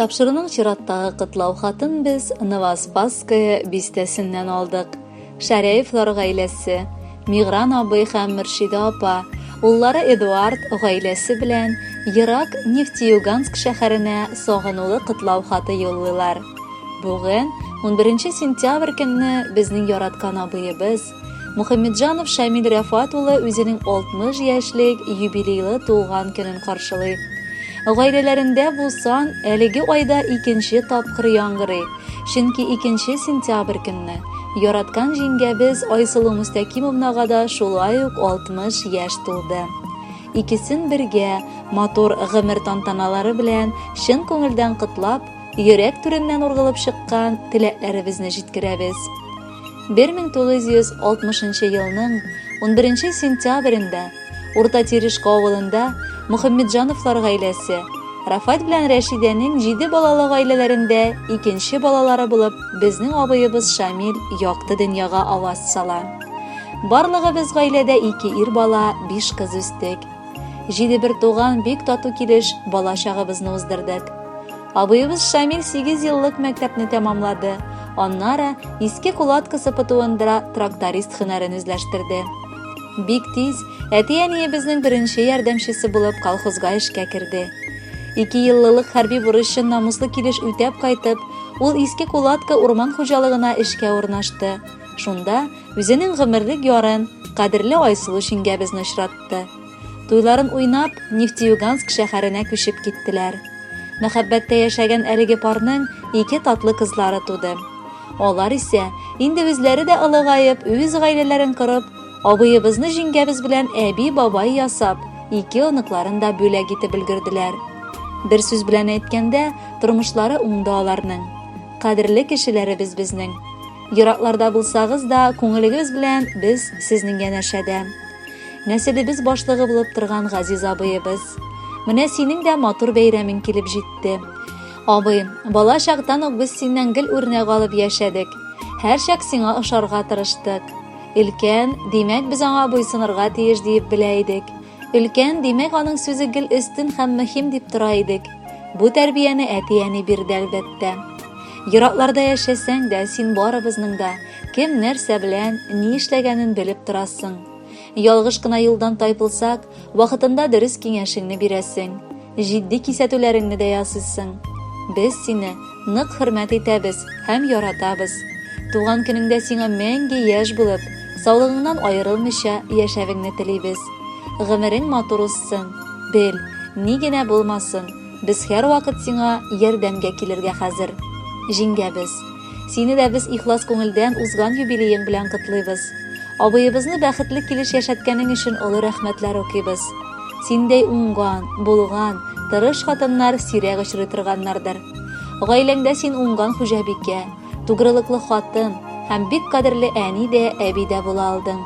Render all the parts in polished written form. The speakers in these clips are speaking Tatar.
Тапшыруның чираттагы котлау хатын без Новоспасское бистәсеннән алдык. Шәрәевлар гаиләсе, Мигран абый һәм Мөршидә апа, уллары Эдуард гаиләсе белән ерак Нефтеюганск шәһәренә сагынулы котлау хаты юллыйлар. Бүген, 11 сентябрь көнне безнең яраткан абыебыз, Мухаммеджанов Шамил Рәфат улы үзенең 60 яшьлек юбилейлы туган көнен каршылый. Гаиләләрендә бу сан әлеге айда икенче тапкыр яңгырый, чөнки 2 сентябрь көнне яраткан җиңгәбез Айсылу Мустәкимовнага да шулай ук 60 яшь тулды. Икесен бергә матур гомер тантаналары белән чын күңелдән котлап, йөрәк түреннән ургылып чыккан теләкләребезне җиткерәбез. 1960 елның 11 сентябрендә Урта Терешка авылында Мөхәммәтҗановлар гаиләсе, Рафат белән Рәшидәнең җиде балалы гаиләләрендә икенче балалары булып безнең абыебыз Шамил якты дөньяга аваз сала. Барлыгы без гаиләдә ике ир бала, биш кыз үстек. Җиде бер туган бик тату килеш бала чагыбызны уздырдык. Абыебыз Шамил 8 еллык мәктәпне тәмамлады. Аннары Иске Кулатка СПТУында тракторист һөнәрен үзләштерде. Бик тиз әти-әниебезнең беренче ярдәмчесе булып колхозга эшкә керде. Ике еллылык хәрби бурычын намуслы килеш үтәп кайтып, ул Иске Кулатка урман хуҗалыгына эшкә урнашты. Шунда үзенең гомерлек ярын, кадерле Айсылу җиңгәбезне очратты. Туйларын уйнап, Нефтеюганск шәһәренә күчеп киттеләр. Мәхәббәттә яшәгән әлеге парның ике татлы кызлары туды. Алар исә, инде үзләре дә олыгаеп, үз гаиләләрен корып, абыебызны җиңгәбез белән әби-бабай ясап, ике оныкларын да бүләк итеп өлгерделәр. Бер сүз белән әйткәндә, тормышлары уңды аларның. Кадерле кешеләребез безнең. Еракларда булсагыз да, күңелегез белән без сезнең янәшәдә. Нәселебез башлыгы булып торган газиз абыебыз. Менә синең дә матур бәйрәмең килеп җитте. Абый, бала чактан ук без синнән гел үрнәк алып яшәдек. Һәрчак сиңа ошарга тырыштык. Өлкән, димәк, без аңа буйсынырга тиеш диеп белә идек. Өлкән, димәк, аның сүзе гел өстен һәм мөһим дип тора идек. Бу тәрбияне әти-әни бирде, әлбәттә. Еракларда яшәсәң дә, син барыбызның да кем нәрсә белән, ни эшләгәнен белеп торасың. Ялгыш кына юлдан тайпылсак, вакытында дөрес киңәшеңне бирәсең, җитди кисәтүләреңне дә ясыйсың. Без сине нык хөрмәт итәбез һәм яратабыз. Туган көнеңдә сиңа мәңге яшь булып, саулыгыңнан аерылмыйча яшәвеңне телибез. Гомерең матур узсын. Бел, ни генә булмасын, без һәрвакыт сиңа ярдәмгә килергә хәзер. Җиңгәбез. Сине дә без ихлас күңелдән узган юбилеең белән котлыйбыз. Абыебызны бәхетле килеш яшәткәнең өчен олы рәхмәтләр укыйбыз. Синдәй уңган, булган, тырыш хатыннар сирәк очрый торганнардыр. Гаиләңдә син уңган хуҗабикә, тугрылыклы хатын һәм бик кадерле әни дә, әби дә була алдың.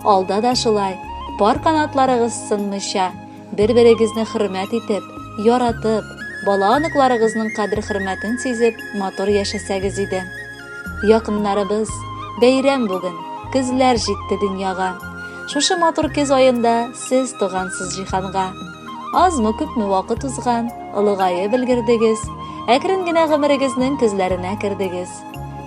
Алда да шулай, пар канатларыгыз сынмыйча, бер-берегезне хөрмәт итеп, яратып, бала-оныкларыгызның кадер-хөрмәтен сизеп, матур яшәсәгез иде. Якыннарыбыз, бәйрәм бүген, көзләр җитте дөньяга. Шушы матур көз аенда сез тугансыз җиһанга. Азмы-күпме вакыт узган, олыгаеп өлгердегез, әкрен генә гомерегезнең көзләренә кердегез.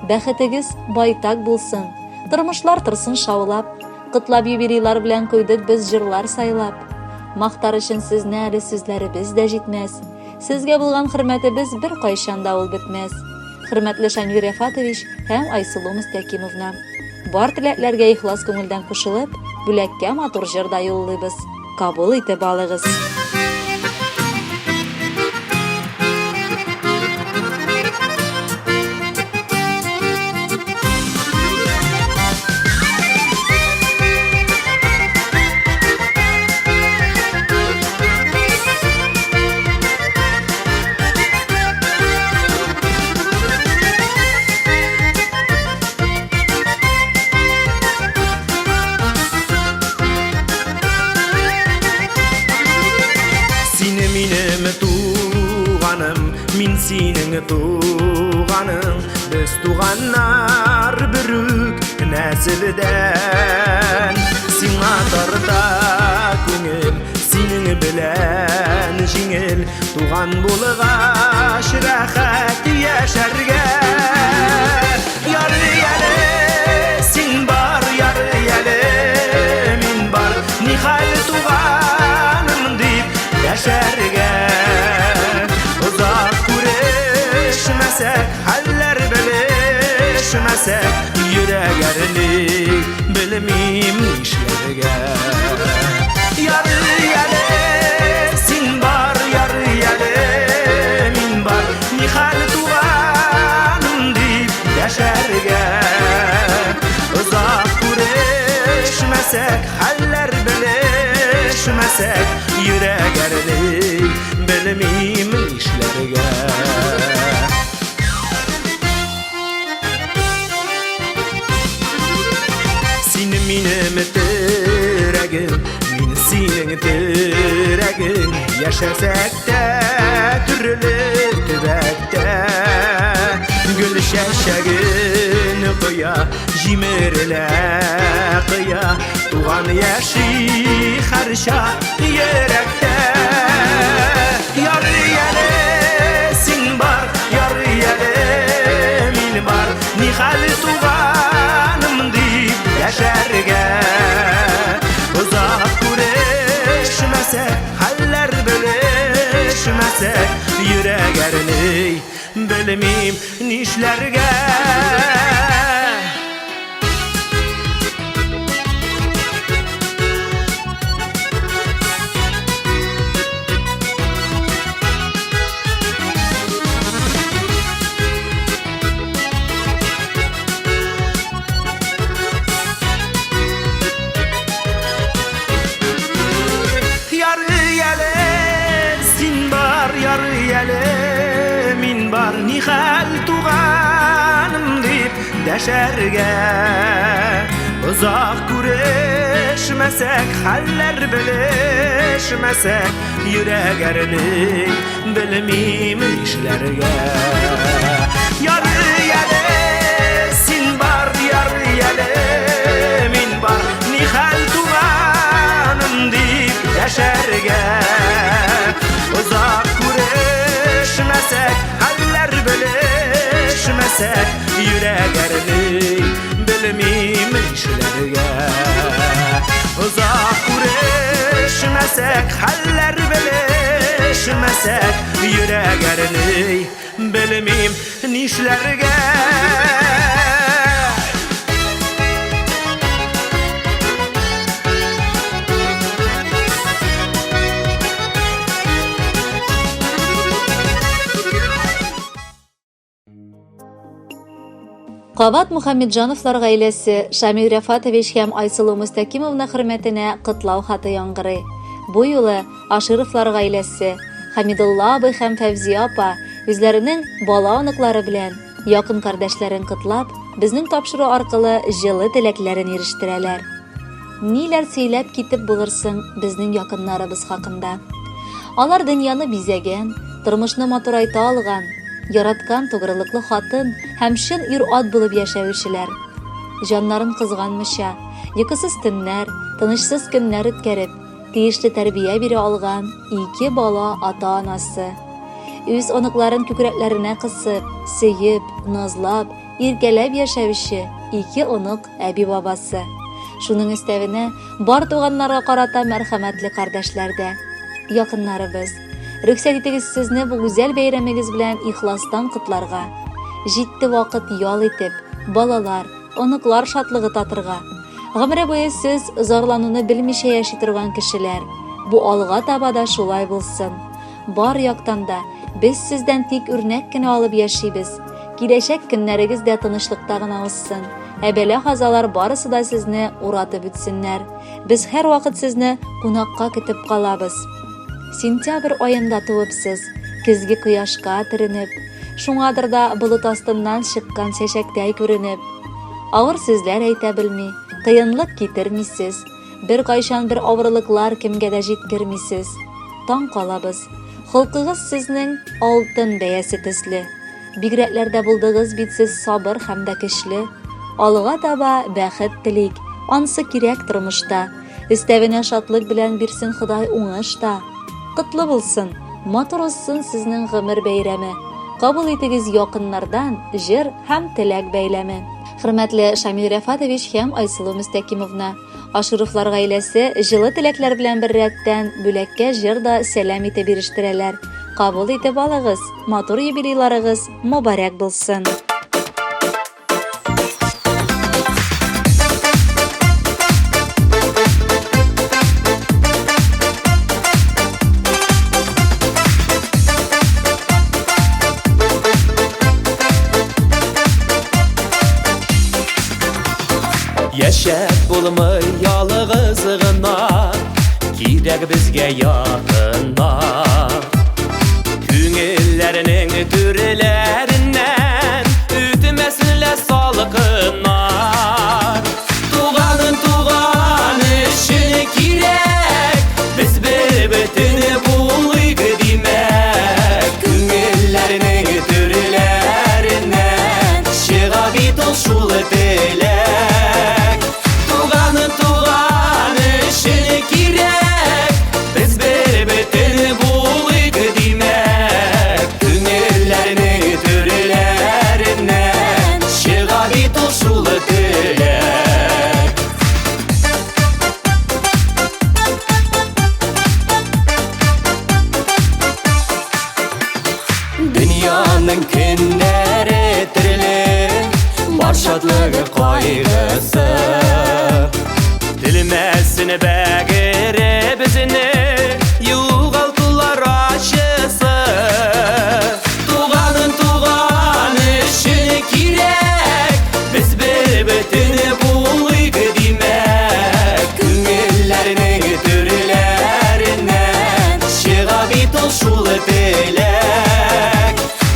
Бәхетегез байтак булсын, тормышлар торсын шаулап, котлап юбилейлар белән куйдык без җырлар сайлап. Мактар өчен сезне әле сүзләребез дә җитмәс. Сезгә булган хөрмәтебез беркайчан да ул бетмәс. Хөрмәтле Шамил Рәфатович һәм Айсылу Мөстәкимовна, бар теләкләргә ихлас күңелдән кушылып, бүләккә матур җыр да юллыйбыз. Кабул итеп алыгыз. Сине минем туганым, мин синең туганың, без туганнар берүк нәселдән. Сиңа тарта күңел, синең белән җиңел, туган булгач. Тугач рәхәт яшәргә. Ярый әле син бар, ярый әле мин бар. Нихәл туганым дип яшәргә. Озак күрешмәсәк, хәлләр белешмәсәк, йөрәк әрни, белмим нишләргә. Ярый әле син бар, ярый әле мин бар. Нихәл туганым дип яшәргә. Озак күрешмәсәк, хәлләр белешмәсәк, йөрәк әрни, белмим нишләргә. Син минем терәгем, мин синең терәгең. Яшәсәк тә төрле төбәктә, гөл чәчәген коя, җимерелә кыя, туган яши һәрчак йөрәктә. Ярый әле син бар, ярый әле мин бар, нихәл туганым дип яшәргә. Озак күрешмәсәк, хәлләр белешмәсәк, йөрәк әрни, белмим нишләргә. Ярый әле син бар, ярый әле мин бар, нихәл туганым дип дәшәргә. Озак күрешмәсәк, хәлләр белешмәсәк, йөрәк әрни, белмим нишләргә. Ярый әле син бар, ярый әле мин бар, нихәл туганым дип яшәргә. Озак күрешмәсәк, хәлләр белешмәсәк, йөрәк әрни, белмим нишләргә. Озак күрешмәсәк, хәлләр белешмәсәк, йөрәк әрни, белмим нишләргә. Кабат Мухаммеджановлар гаиләсе Шамил Рәфатович һәм Айсылу Мөстәкимовна хөрмәтенә котлау хаты яңгырый. Бу юлы Ашировлар гаиләсе Хамидулла абый һәм Фәүзия апа үзләренең бала-оныклары белән якын кардәшләрен котлап, безнең тапшыру аркылы җылы теләкләрен ирештерәләр. Ниләр сөйләп китеп булыр соң безнең якыннарыбыз хакында? Алар дөньяны бизәгән, тормышны матурайта алган, яраткан тугрылыклы хатын һәм чын ир-ат булып яшәүчеләр. Җаннарын кызганмыйча, йокысыз төннәр, тынычсыз көннәр үткәреп, тиешле тәрбия бирә алган ике бала ата-анасы. Үз оныкларын күкрәкләренә кысып, сөеп, назлап, Иркәләп яшәүче ике онык әби-бабасы. Шуның өстәвенә, бар туганнарга карата мәрхәмәтле кардәшләр дә. Якыннарыбыз, рөхсәт итегез сезне бу гүзәл бәйрәмегез белән ихластан котларга. Җитте вакыт ял итеп, балалар, оныклар шатлыгы татырга. Гомере буе сез зарлануны белмичә яши торган кешеләр. Бу алга таба да шулай булсын. Бар яктан да без сездән тик үрнәк кенә алып яшибез. Киләчәк көннәрегез дә тынычлыкта гына узсын. Ә бәла-казалар барысы да сезне уратып үтсеннәр. Без һәрвакыт сезне кунакка көтеп калабыз. Сентябрь аенда туыпсыз, көзге кояшка төренеп, шуңадыр да болыт астыннан чыккан чәчәктәй күренеп. Авыр сүзләр әйтә белми, кыенлык китермисез. Беркайчан бер авырлыклар кемгә дә җиткермисез. Таң калабыз. Холкыгыз сезнең алтын бәясе төсле. Бигрәкләр дә булдыгыз бит сез сабыр һәм дә көчле. Алга таба бәхет телик, ансы кирәк тормышта. Өстәвенә шатлык белән бирсен Ходай уңыш та. Котлы булсын, матур узсын сезнең гомер бәйрәме. Кабул итегез якыннардан җыр һәм теләк бәйләме. Хөрмәтле Шамил Рәфатович һәм Айсылу Мөстәкимовна, Ашуровлар гаиләсе җылы теләкләр белән беррәттән бүләккә җыр да сәлам итеп ирештерәләр. Кабул итеп алыгыз, матур юбилейларыгыз мобарәк булсын! Яшәп булмый ялгыз гына, кирәк безгә якыннар. Күңелләрнең түрләреннән үтмәсен лә салкыннар. Туганын туган өчен кирәк, без бер бөтен булыйк димәк. Күңелләрнең түрләреннән чыга бит ул шул теләк. Туганын туган өчен кирәк, без бер бөтен булыйк димәк. Күңелләрнең түрләреннән чыга бит ул шул теләк. Дөньяның көннәре төрле, бар шатлыгы кайгысы. Телмәсен бәгыре безне югалтулар ачысы. Туганын туган өчен кирәк, без бер бөтен булыйк димәк. Күңелләрнең түрләреннән чыга бит ул шул теләк.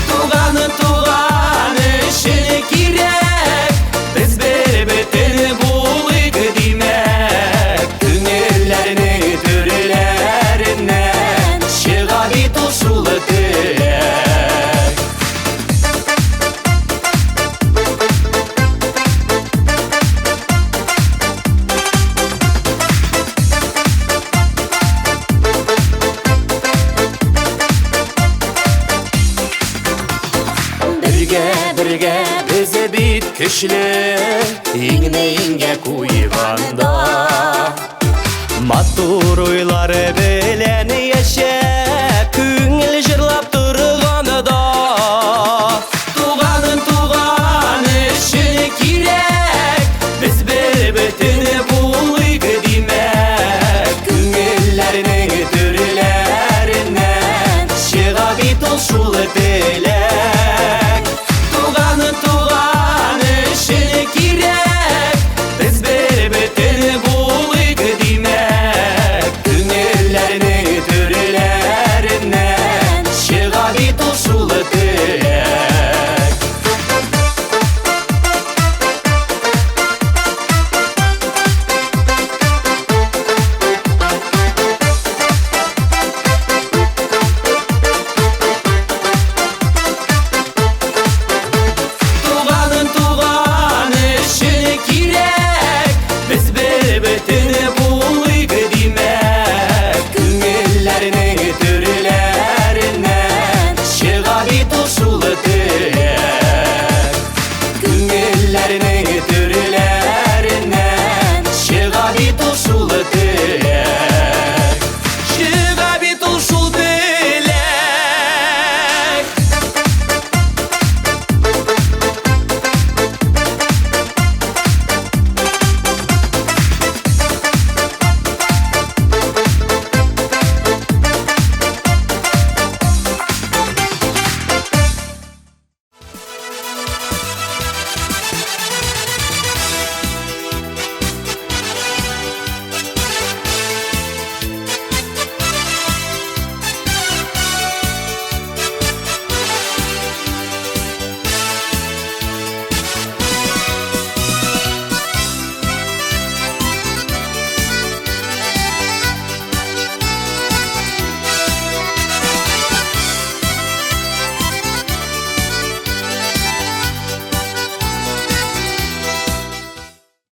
Туганын туган өчен кирәк, без бер бөтен булыйк димәк. Күңелләрнең түрләреннән чыга бит ул шул теләк. Бергә, бергә без бит көчле, иңне иңгә куйганда. Матур уйлар